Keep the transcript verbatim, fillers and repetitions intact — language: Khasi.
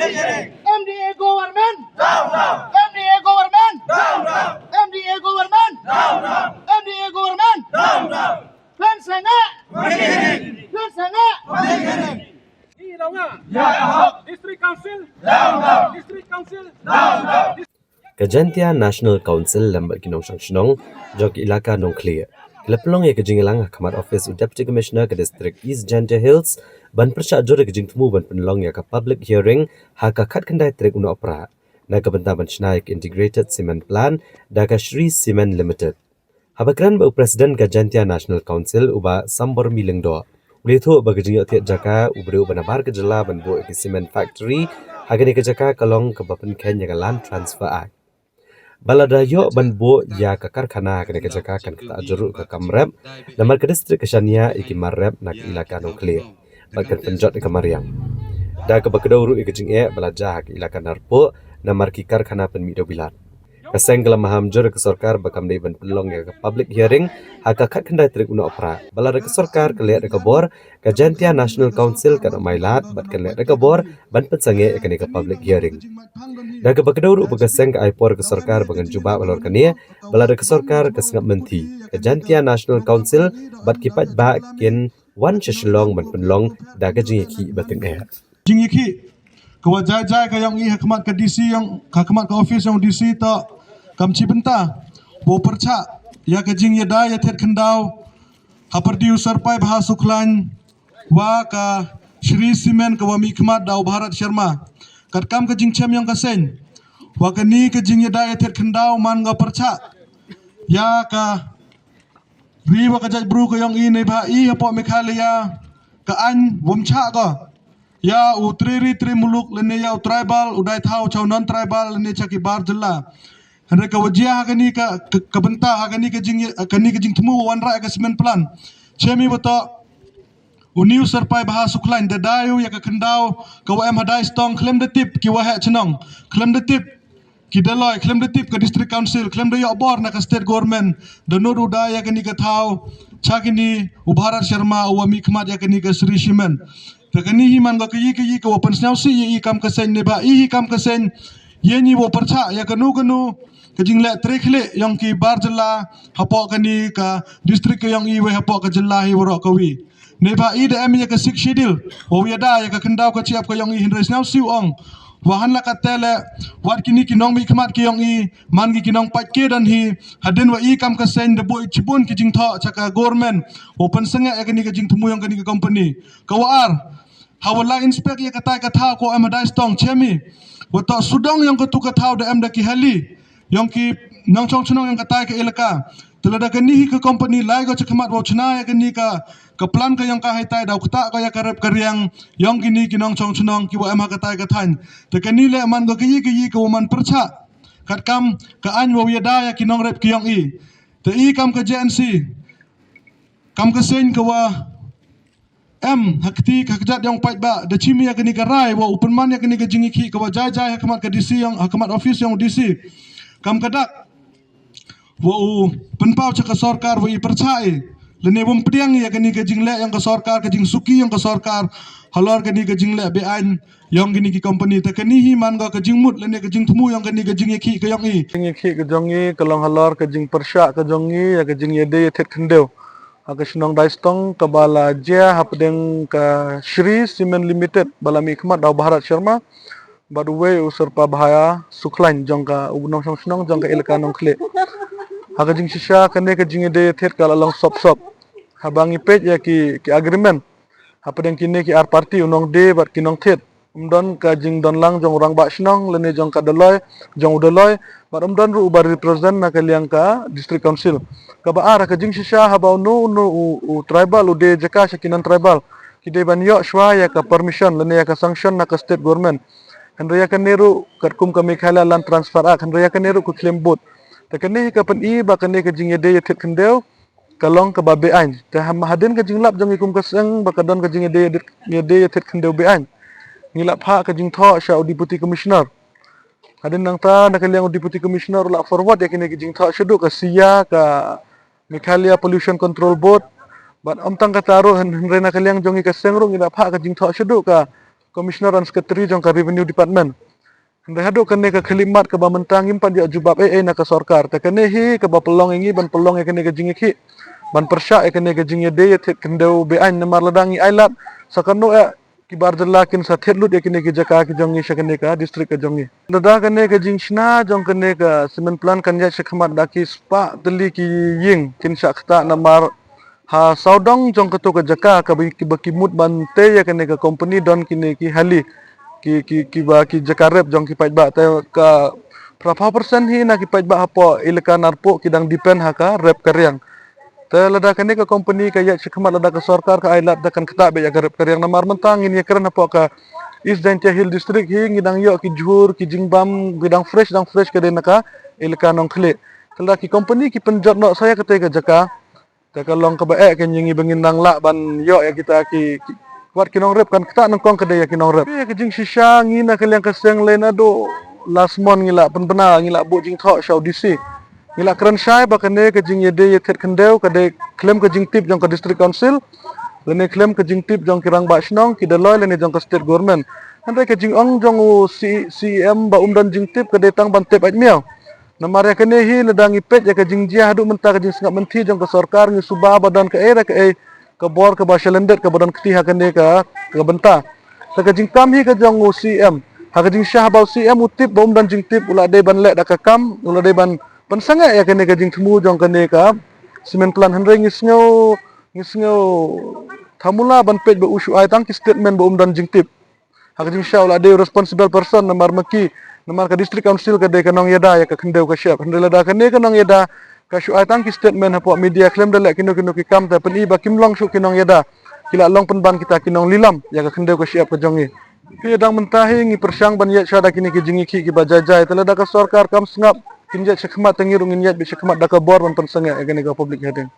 M D A government. Down, down. M D A government. Down, down. M D A government. Down, down. M D A government. Down, down. Pynshai. Pynshai. District Council. Down, down. District Council. Down, down. Ka Jaintia National Council lem bad ki nongshong shnong jong ka ilaka Nongkhlieh ki la pynlong ïa ka jingïalang ha khmat office u Deputy Commissioner ka District East Jaintia Hills ban pyrshah jur ïa ka jingthmu ban pynlong ïa ka public hearing ha ka khatkhyndai tarik u Nohprah na ka bynta ban shna ïa ka Integrated Cement Plant da ka Shree Cement Limited. Haba kren bad u President ka Jaintia National Council u Bah Sambormi Lyngdoh, u la ïathuh ba ka jingïohthied jaka u briew uba nabar ka jylla ban buh ïa ka cement factory ha kane ka jaka ka long kaba pynkheiñ ïa ka Land Transfer Act. Ba lada ïoh ban buh ïa ka karkhana ha kane ka jaka kan ktah jur ruh ka kam rep, namar ka district ka shaniah ïa ki mar rep na ka ilaka Nongkhlieh bad kan pynjot ïa ka mariang. Da kaba kdew ruh ïa ka jingeh ba la jia ha ka ilaka Narpuh namar ki karkhana pynmih dewbilat. Ka seng ka la maham jur ïa ka sorkar ba kam dei ban pynlong ïa ka public hearing ha ka khatkhyndai tarik u Nohprah. Ba lada ka sorkar ka leh da ka bor, ka Jaintia National Council kan ym ailad bad kan leh da ka bor ban pynsangeh ïa kane ka public hearing. Da kaba kdew ruh ba ka seng ka ai por ïa ka sorkar ba kan jubab halor kane, ba lada ka sorkar ka sngap mynthi, ka Jaintia National Council bad ki paidbah kin wan sha Shillong ban pynlong da ka jingïakhih ba tyngeh. Jingïakhih ka wa jai jai ka ïong i ha khmat ka D C ïong, ha khmat ka office ïong D C to kam chi bynta wow pyrchah ïa ka jingïada ïathied khyndaw ha pyrdi u Syrpai Bha Sukhlain wa ka Shree Cement ka wa mih khmat da u Bharat Sharma. Katkam ka jingchem ïong ka seng, wa kani ka jingïada ïathied khyndaw man nga pyrchah ïa ka ri wa ka jaitbru ka ïong i, neibha i hapoh Meghalaya ka aiñ wam chah ka ïa u tre ri tre muluk lane ïa u tribal u dei thaw cha u non tribal lane cha ki bar jylla. Hynrei ka wa jia ha kani ka, ka, ka bynta ha kani ka jing, kani ka jingthmu wa wanrah ka cement plant. Chem i wa toh u New Syrpai Bha Sukhlain da dai u ïa ka khyndaw ka wa em ha Daistong, khlem da tip ki waheh chnong, khlem da tip ki Dolloi, khlem da tip ka District Council, khlem da ïoh bor na ka State Government, da nud u dai ïa kani ka thaw cha kini u Bharat Sharma u wa mih khmat ïa kani ka Shree Cement. Te kani hi man ka kayi kayi ka wa pynsngewsih ïa i kam ka seng, neibha i hi kam ka seng ïa ngi wa pyrchah ïa kano kano ka jingleh tre khlieh ïong ki bar jylla hapoh kani ka district ka ïong i wei hapoh ka jylla hi waroh kawi. Neibha i da em ïa ka Sixth Schedule wow ïada ïa ka khyndaw ka chiap ka ïong i, hynrei sngewsih u ong wa hanla katte leh wat kini ki nongmihkhmat ki ïong i man ki ki nongpait ki don hi. Hadien wa i kam ka seng da buh i chibun ki jingthoh cha ka government wow pynsangeh ïa kani ka jingthmu ïong kani ka company. Ka wa ar, ha wa la inspect ïa katai ka thaw ka wa em ha Daistong, chem i wa toh sudong ïong katu ka thaw da em da ki hali ïong ki nongchong chnong ïong katai ka ilaka. Te lada kani hi ka company lai ko cha khmat wow chna ïa kani ka, ka plant ka ïong ka haitai, daw ktah ko ïa ka rep ka riang ïong kini ki nongchong chnong ki wa em ha katai ka thaiñ. Te kani leh man ko kayi kayi ka wa man pyrchah katkam ka aiñ wow ïada ïa ki nongrep ki ïong i. Te i kam ka J N C, kam ka seng ka wa em ha kti ka kjat ïong paidbah, da chim ïa kani ka rai wa u pynman ïa kani ka jingïakhih ka wa jai jai ha khmat ka D C ïong, ha khmat office ïong D C. Kam ka dak wa u pynpaw cha ka sorkar wa i pyrchah i lane wam pdiang ïa kani ka jingleh ïong ka sorkar, ka jingsuki ïong ka sorkar halor kani ka jingleh be-aiñ ïong kini ki company. Te kani hi man ka, ka jingmut lane ka jingthmu ïong kani ka jingïakhih ka ïong i. Jingïakhih ka jong i ka long halor ka jingpyrshah ka jong i ïa ka jingïadei ïathied khyndew ha ka shnong Daistong ka ba la jia hapdeng ka Shree Cement Limited ba la mihkhmat da u Bharat Sharma bad uwei u Syrpa Bha Sukhlain jong ka, u nongshong shnong jong ka ilaka Nongkhlieh. Ha ka jingshisha kane ka jingïadei ïathied ka la long sop sop. Haba ngi peit ïa ki, ki agreement hapdeng kine ki ar party, u nongdie bad ki nongthied, um don ka jingdon lang jong u rangbah shnong lane jong ka Dolloi, jong u Dolloi, bad um don ruh uba represent na ka liang ka District Council. Ka ba ar, ka jingshisha haba uno uno u, u tribal u die jaka sha ki non tribal, ki dei ban ïoh shuwa ïa ka permission lane ïa ka sanction na ka state government. Hynrei ïa kane ruh katkum ka Meghalaya Land Transfer Act, hynrei ïa kane ruh ka khlem bud. Te kane hi ka pyni ba kane ka jingïadei ïathied khyndew ka long ka ba be-aiñ. Te ha, hadien ka jinglap jong i kum ka seng ba ka don ka jingïadei, ïadei ïathied khyndew be-aiñ, ngi la phah ka jingthoh sha u Deputy Commissioner. Hadien nangta na ka liang u Deputy Commissioner u la forward ïa kine ki jingthoh shaduh ka SIA, ka Meghalaya Pollution Control Board. Bad ym tang kata ruh, hyn-, hynrei na ka liang jong i ka seng ruh ngi la phah ka jingthoh shaduh ka Commissioner and Secretary jong ka Revenue Department. Hynrei haduh kane ka khyllipmat kaba mynta ngim pat ïoh jubab ei ei na ka sorkar. Te kane hi kaba pynlong ïa ngi ban pynlong ïa kane ka jingïakhih, ban pyrshah ïa kane ka jingïadei ïathied khyndew be-aiñ, namar lada ngi ailad sa katno eh ki bar jylla kin sa thied lut ïa kine ki jaka ki jong ngi sha kane ka district ka jong ngi. Lada kane ka jingshna jong kane ka cement plant kan ïaid shakhmat, da ki spah tylli ki ïing kin shah ktah, namar ha sawdong jong kato ka jaka kaba ki, ba ki mut ban tei ïa kane ka company don kine ki hali, ki, ki, kiba ki jaka rep jong ki paidbah. Te ka phra phew percent hi na ki paidbah hapoh Elaka Narpuh ki dang depend ha ka rep ka riang. Te lada kane ka company ka ïaid shakhmat, lada ka sorkar ka ailad, te kan ktah beit ïa ka rep ka riang, namar mynta ngin ïakren hapoh ka East Jaintia Hills District hi ngi dang ïoh ki jhur ki jingbam ki dang fresh, dang fresh ka dei na ka Elaka Nongkhlieh. Te lada ki company ki pynjot noh sa ïa katei ka jaka, te ka long kaba eh kein ïa ngi ba ngin nang lah ban ïoh ïa kita ki, ki, wat ki nongrep, kan ktah nyngkong ka dei ïa ki nongrep. Ïa ka jingshisha ngi na ka liang ka seng lei naduh last month ngi la pynbna, ngi la buh jingthoh sha u D C. Ngi la kren shai ba kane ka jingïadei ïathied khyndew ka dei khlem ka jingtip jong ka District Council lane khlem ka jingtip jong ki rangbah shnong, ki dolloi lane jong ka state government. Hynrei ka jingong jong u C-, CEM ba um don jingtip ka dei tang ban tip aitmiaw. Namar ïa kane hi lada ngi peit ïa ka jingjia haduh mynta, ka jingsngap mynthi jong ka sorkar, ngi suba ba don kaei re kaei ka bor kaba shalyndet kaba don kti ha kane ka, ka bynta. Te ka jingkam hi ka jong u CEM. Ha ka jingshisha ba u CEM u tip ba um don jingtip, u la dei ban leh da ka kam, u la dei ban pynsangeh ïa kane ka jingthmu jong kane ka cement plant. Hynrei ngi sngew, ngi sngew thamula ban peit ba u shu ai tang ki statement ba um don jingtip. Ha ka jingshisha u la dei u responsible person, namar ma ki, namar ka District Council ka dei ka nongïada ïa ka khyndew ka shyiap. Hynrei lada kane ka nongïada ka shu ai tang ki statement hapoh media khlem da leh kino kino ki kam, te pyni ba kim long shuh ki nongïada, ki la long pynban kita ki nonglilam ïa ka khyndew ka shyiap ka jong ngi. Phi, dang mynta hi ngi pyrshang ban ïaid shwa da kine ki jingïakhih kiba jai jai. Te lada ka sorkar kam sngap kin ïaid shakhmat, te ngi ruh ngin ïaid beit shakhmat da ka bor ban pynsangeh ïa kane ka public hearing.